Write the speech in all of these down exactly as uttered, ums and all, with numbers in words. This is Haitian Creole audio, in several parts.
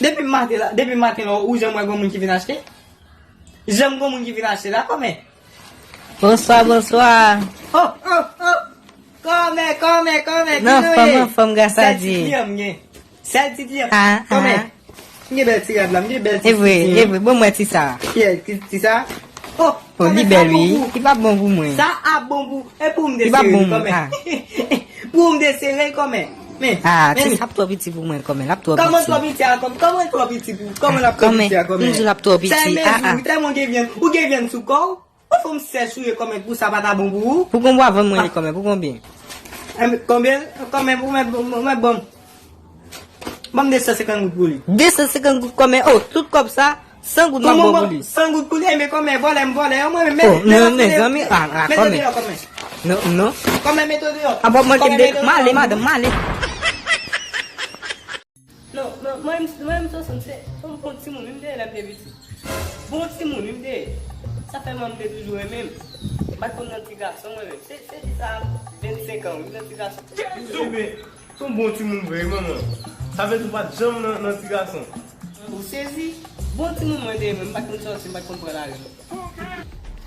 Depi maten la, depi maten la, ou janm wè gon moun ki vin achte? Janm gon moun ki vin achte la, kòmè? Bonswa, bonswa. Oh, oh, oh. Kòmè, kòmè, kòmè, ki nou ye? Anfòm, anfòm, gras a Dye. Sèl ti kliyan m gen. Sèl ti kliyan. Ah, kòmè. Ah. M gen bèl ti rad la, m gen bèl ti fitin. E vre, e vre. Bon, mwen ti sa. Kiyès ki ti sa? Oh, oh, li bèl, wi. Li p ap bon pou mwen. Sa ap bon pou, e pou m desere li, kòmè. Pou m desere l, kòmè. Men, ah, ti sa ap twò piti pou mwen, kòmè. L ap twò piti. Kòman twò piti a, kòmè? Kòman twò piti pou, kòman l ap twò piti a, kòmè? M di l ap twò piti. Sa e mezi, wi, tèlman w gen vyann, ou gen vyann sou kò w. Ou fè m sèch ou ye kòmè, pou sa pa ta bon pou ou? Pou konbyen w ap vann mwen li kòmè, pou konbyen? Em, konbyen? Kòmè, ou mèt, ou mèt ban m. Ban m de san senkant goud pou li. De san senkant goud kòmè? Oh, tout kòb sa, san goud m ap ba w pou li. San goud pou li? Enben kòmè, vòlè m vòlè, mwen menm, men, men, mezanmi, ah, ah, mete kòmè deyò, kòmè. Non, non. Kòmè, mete w deyò. Ah, bon, mwen, m ale, madanm, m ale. Non, non, mwen, mwen, Sonson, se, se yon bon timoun wi m te ye lè m te piti. Bon timoun wi m te ye. Sa fè manman m te toujou renmen m. M pa t konn nan ti gason, mwen menm. Se, se di sa, vennsenk an, wi, nan ti gason. Jezi! Ebyen, se yon bon timoun vre, manman. Sa vle di ou pa t janm nan, nan ti gason. Ou sezi? Bon timoun mwen te ye, mwen, m pa t konn sòti, m pa t konn pran lari non.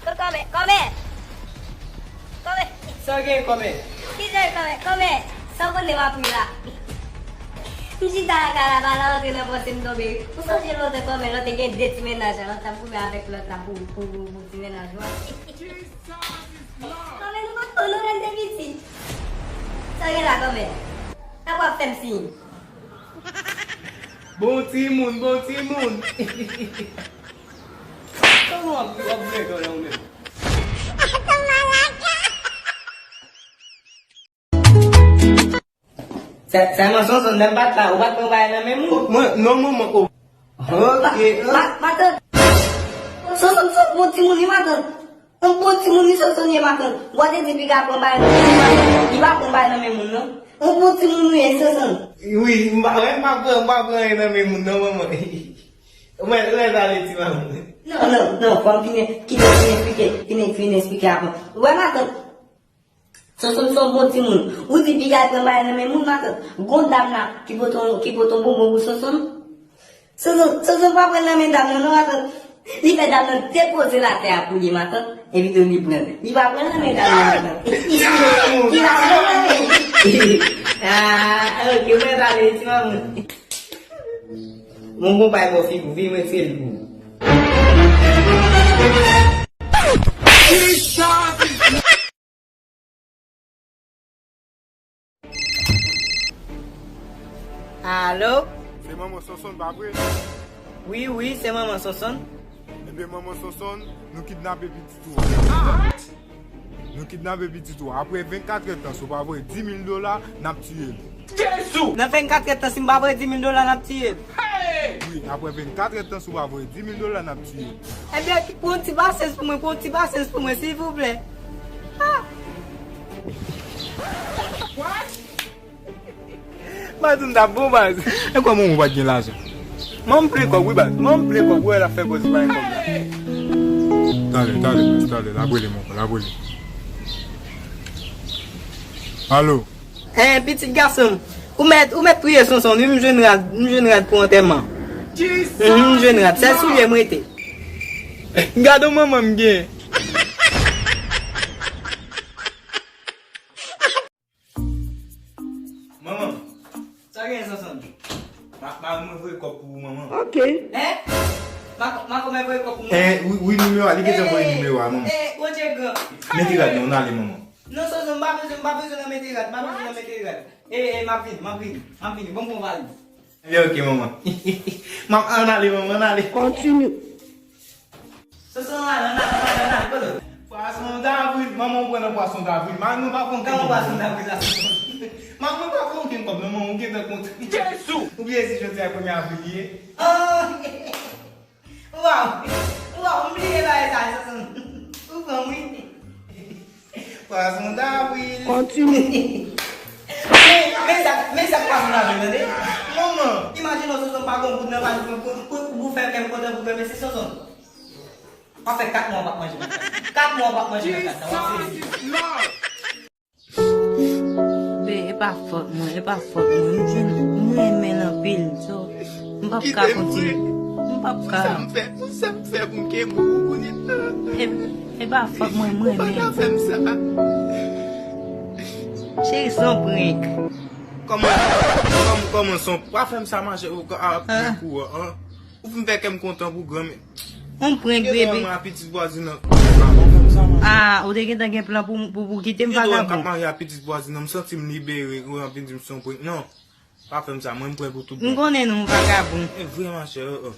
Kòmè, kòmè. Kòmè. Sa w gen kòmè? Kijan kòmè? Kòmè. Sa w konnen m ap ri la? M chita lakay la, bal la antre nan pòch m tonbe. Ou sonje lontan kòmè, lè w te gen de ti mennaj la, lè w t ap goumen avèk lòt la pou, pou, pou, pou ti mennaj ou a? Kòmè, nou pa t konn nou lè n te piti. Sa w gen la kòmè? Sa w ap fè m siy? Bon timoun, bon timoun. Kòman w ap, w ap vle dòlè ou menm? Sè, sèlman Sonson, lè m pa t la, ou pa t pran bagay nan men moun? Mwen, non, manman, oh. Ok. Ma, ma, matant. Sonson, Sonson, bon timoun, wi, matant. Yon bon timoun li Sonson ye, matant. Ou pa te di piga pran bagay nan men moun, matant. Li pa pran bagay nan men moun, non. Yon bon timoun ou ye, Sonson. Wi, m pa, m pa pran, m pa pran anyen nan men moun, non, manman. Ou mèt, ou mèt ale, ti manman. Non, non, non, fò m fin, kite m fin eksplike, fin, fin eksplike avan. Ou wè, matant. Sonson se yon bon timoun. Ou di piga pran bagay nan men moun, matant. Gon dam la ki pote yon, ki pote yon bonbon pou Sonson. Sonson, Sonson pa pran nan men dam nan, non, matant. Li fè dam nan depoze l atè a pou li, matant. Epi tou li pran. Li pa pran nan men dam nan, matant. Li pa pran nan men. Ah, ok, mwen pale, ti manman. Mon konpay bò figi, vin retire l pou ou. Alo? Se manman Sonson, pa vre? Wi, wi, se manman Sonson. Ebyen, manman Sonson, nou kidnape pitit ou an. Nou kidnape pitit ou an. Apre vennkatrè tan, si w pa voye di mil dola, n ap tiye l. Jezi! Nan vennkatrè tan, si m pa voye di mil dola, n ap tiye l. Wi, apre vennkatrè tan, si w pa voye di mil dola, n ap tiye l. Ebyen, pran yon ti pasyans pou mwen, pran yon ti pasyans pou mwen, silvouplè. Ah! What? Madanm ta bon baz. E kòman ou pa t gen lajan? Manman plen kòb wi baz. Manman plen kòb, ou wè l ap fè bòz pa gen kòb la. Talè, talè, baz, talè. L ap rele m ankò, l ap rele. Alo. Eh, pitit gason m. Ou mèt, ou mèt priye Sonson, wi, m jwenn rad, m jwenn rad pou antèman. Mhm, m jwenn rad. Sèl soulye m rete. Gade yon manman m gen. Manman, sa gen Sonson? Ma, mari mwen voye kòb pou ou, manman. Ok. Hein? Ma, ma kòmè voye kòb pou mwen? Eh, wi, wi, nimewo a, li gentan voye nimewo a, manman. Eh, Bondye gran. Mete rad nan, n ale, manman. Non, Sonson, m pa bezwen, m pa bezwen nan mete rad, m pa bezwen nan mete rad. Eh, eh, m ap vini, m ap vini, m ap vini. Bon, bon, valiz. Ebyen, ok, manman. M ap, ann ale, manman, ann ale. Kontinye. Sonson, ann ale, ann ale, ann ale, ann ale, kote w? Pwason davril, manman, ou pran nan pwason davril. Mari mwen pa fè okenn kòb. Kòman pwason davril la, Sonson? Mari mwen pa fè okenn kòb, non, manman, ou gentan kontre. Jezi! Ou bliye si jodi a premye avril li ye? Oh! Waw! Waw, m bliye bagay sa, Sonson. Ou pran m, wi. Pwason davril. Kontinye. Men, men sa, men sa k pwason davril, tande. Manman. Imajine w, Sonson, pa gon goud nan valiz mwen pou, pou, pou fè kè m kontan pou bebe, se Sonson. W ap fè kat mwa w p ap manje nan kat sa. Kat mwa w p ap manje nan kat sa, w ap sezi. Be, e pa fòt mwen, e pa fòt mwen. M jwenn, m renmen l anpil. So, M p ap ka kontinye. M p ap ka. Pou sa m fè, pou sa m fè pou m kenbe ou kounye a? E, e pa fòt mwen, mwen menm. Ou pa ka fè m sa. Cheri, se yon prank. Kòman, kòman, kòman se yon, pa fè m sa, mache, ou ka ap pran kou an, an? Ou fin fè kè m kontan pou granmè. On prank, bebe. Mwen a pitit vwazin nan. Ah, ou te gentan gen plan pou, pou, pou kite m, vagabon. Kite w, m k ap marye a pitit vwazin nan, m santi m libere, ou anvi di m se yon prank. Non. Pa fè m sa, mwen m prè pou tout bagay. M konnen nou vagabon. E vre, machè, oh, oh.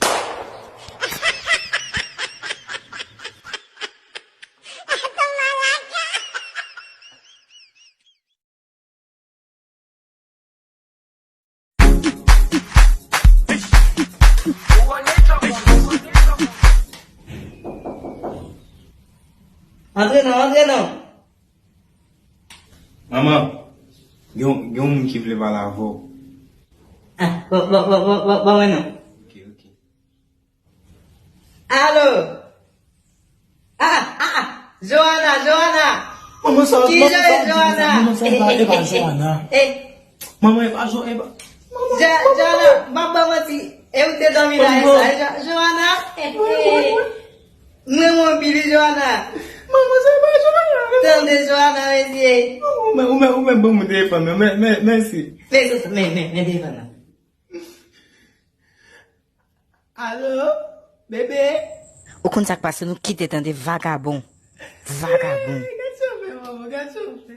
Antre non, antre non. Manman, gen, gen yon moun ki vle pale avè w. Ah, bon, bon, bon, bon, bon, bon, mwen non. Ok, ok. Alo? Ah, ah, ah, Johanna, Johanna! Manman, sa, ki manman, jan sa, e, Johanna? Manman, sa, e pa, e pa Johanna. Eh, manman, e pa Jo-, e pa, manman, Jo-, manman, Johanna, m ap ba w manti. E ou te dòmi la, e sa, e Jo-, Johanna? Eh, eh. Mwen, mwen, Billy, Johanna. Manman, sa, e pa Johanna. Tande, Johanna, mesye. Ou menm, ou menm, ou menm, ban mwen telefòn nan. Mè-, mè-, mèsi. Men, men, men, men telefòn nan. Alo, bebe? Ou konn sa k pase, nou kite tande vagabon. Vagabon. Gad sa w fè, manman, gad sa w fè.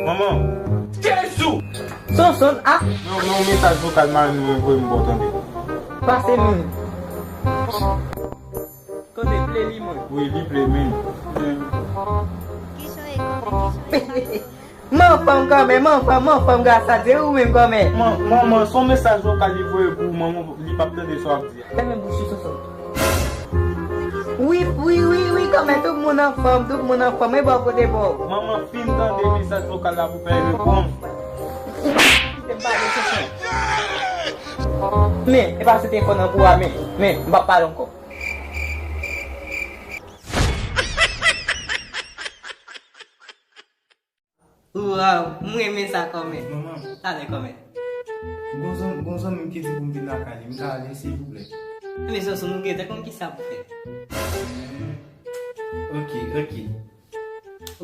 Manman. Jezi! Sonson, ah! Non, non, mesaj vokal mari m voye m ba w tande. Pase nou. Kote ple li mwen? Wi, li ple men. Man fanm kanmenm, man fanm, man fanm gras a Dye, ou menm kanmenm. Man, manman, se yon mesaj vokal li voye pou ou, manman, li p ap tande sa w ap di a. Fèmen bouch ou, Sonson. Wi, wi, wi, wi, kanmenm, tout moun anfòm, tout moun anfòm, e bò kote bò. Manman, fin tande mesaj vokal la pou fè reponn. Kite m pale, Sonson. Men, e pa se telefòn nan pou a, men, men, m p ap pale ankò. Waw, m renmen sa kòmè. Manman. Talè kòmè. Gon zanmi, gon zanmi m ki di pou m vin lakay li, m ka ale, silvouplè? Men Sonson, nou gentan konn kisa pou fè. Ok, ok.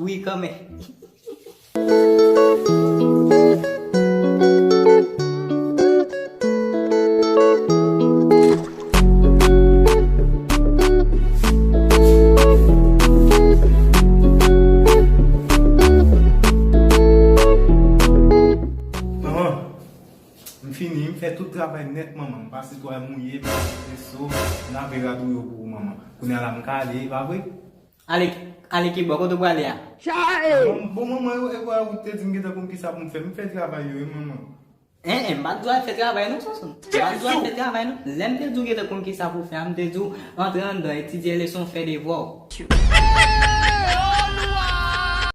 Wi, kòmè. Manman, m fini, m fè tout travay nèt, manman. M pase twal mouye, m pase preso, m lave rad ou yo pou ou, manman. Kounye a la, m ka ale, e pa vre? Ale, ale ki bò? Kote w prale a? Bon, bon, manman, e, e, ou te di m gentan konn kisa pou m fè. M fè travay yo, wi, manman. En, en, m pa t di w al fè travay non, Sonson. M pa t di w al fè travay non. Lè m te di w gentan konn kisa pou w fè a, m te di w antre anndan, etidye leson, fè devwa w.